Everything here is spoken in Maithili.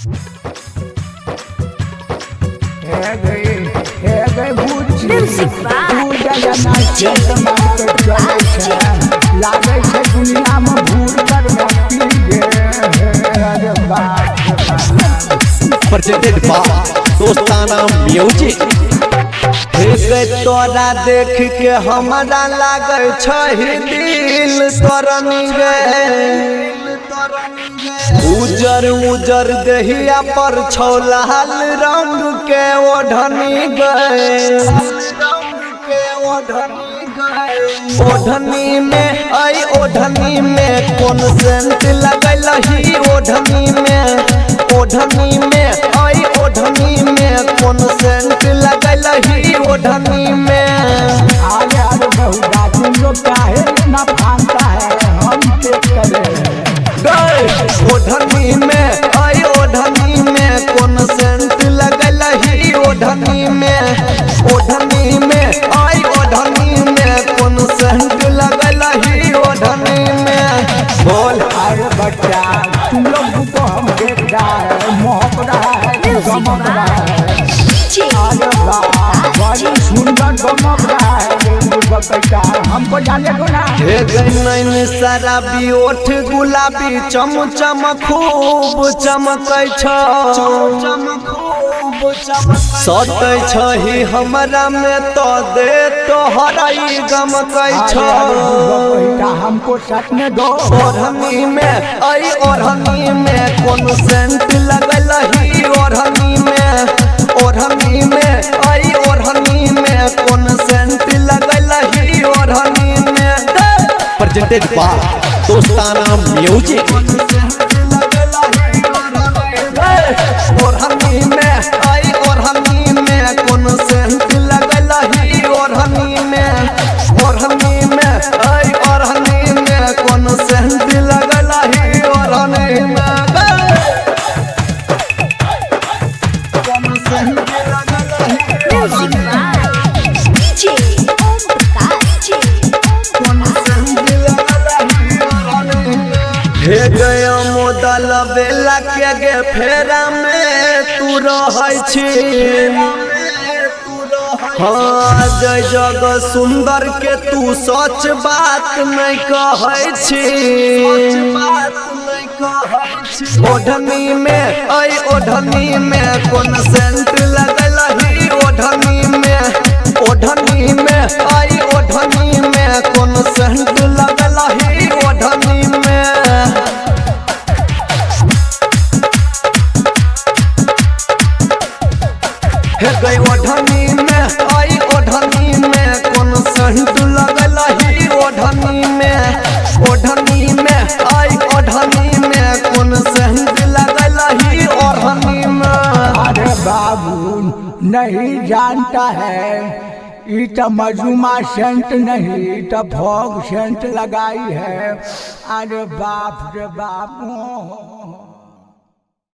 हे गई, हे गई बुच्ची। Music by तू जगना चेत मार के चलै छै, लागै छै दुनिया में भूल कर पी गे। अरे बाप रे बाप। प्रेजेंटेड बाय दोस्ताना म्यूजिक। हे गै तोरा देख के हमरा लागै छै दिल तरनी गे, उजर उजर देहिया पर छौ लाल रंग के ओढ़नी गे। ओढ़नी में ऐ ओढ़नी में कोन सेंट लगलही, ओढ़नी में, ओढ़नी में ऐ ओढ़नी में कोन सेंट लगलही, ओढ़नी में। आगे आगे बहुदा, तुम लोग काहे इतना फानता है, हम चेक करे। गए ओढ़नी में ऐ ओढ़नी में कोन सेंट लगलही, ओढ़नी में, ओढ़नी में ऐ ओढ़नी में कोन सेंट लगलही, ओढ़नी में। बोल। अरे बच्चा, तुम लोग को हम देख रहा है, मोहक रहा है, Music गमक रहा है। DJ अरे वाह, बड़ी सुंदर गमक रहा है बकैता, हमको जाने दो ना। हे गै नैन शराबी ओठ गुलाबी चम चम खूब चमकै छौ, सटै छही हमरा में तो दे तोहरा ई गमकै अरे छौ। अरे बकैता, हमको सटने दो। ओढ़नी में ऐ ओढ़नी में कोन सेंट लगलही, ओढ़नी में, ओढ़नी में ऐ ओढ़नी में कोन सेंट लगलही, ओढ़नी में। प्रेजेंटेड बाय दोस्ताना म्यूजिक। ओढ़नी में ऐ ओढ़नी में कोन सेंट लगलही, ओढ़नी में, ओढ़नी में ऐ ओढ़नी में कोन सेंट लगलही, ओढ़नी में। कोन सेंट लगलही। Music by DJ Om Prakash। कोन सेंट लगलही, ओढ़नी में। हे गया मोदल बेला के गे फेरा में तू रहै छी। हाँ जय जग सुंदर के तू सच बात नहीं कहै छी। ओढ़नी में ऐ ओढ़नी में कोन सेंट लगलही, ओढ़नी में, ओढ़नी में ऐ ओढ़नी में कोन सेंट लगलही, ओढ़नी में। हे गई ओढ़नी में ऐ ओढ़नी में कोन सेंट लगलही, ओढ़नी में, ओढ़नी में ऐ ओढ़नी में कोन सेंट लगलही, ओढ़नी में। अरे बाबू नहीं जानता है, ई तो मजुमा सेंट नहीं, ई तो भोग सेंट लगाई है। अरे बाप रे बाप।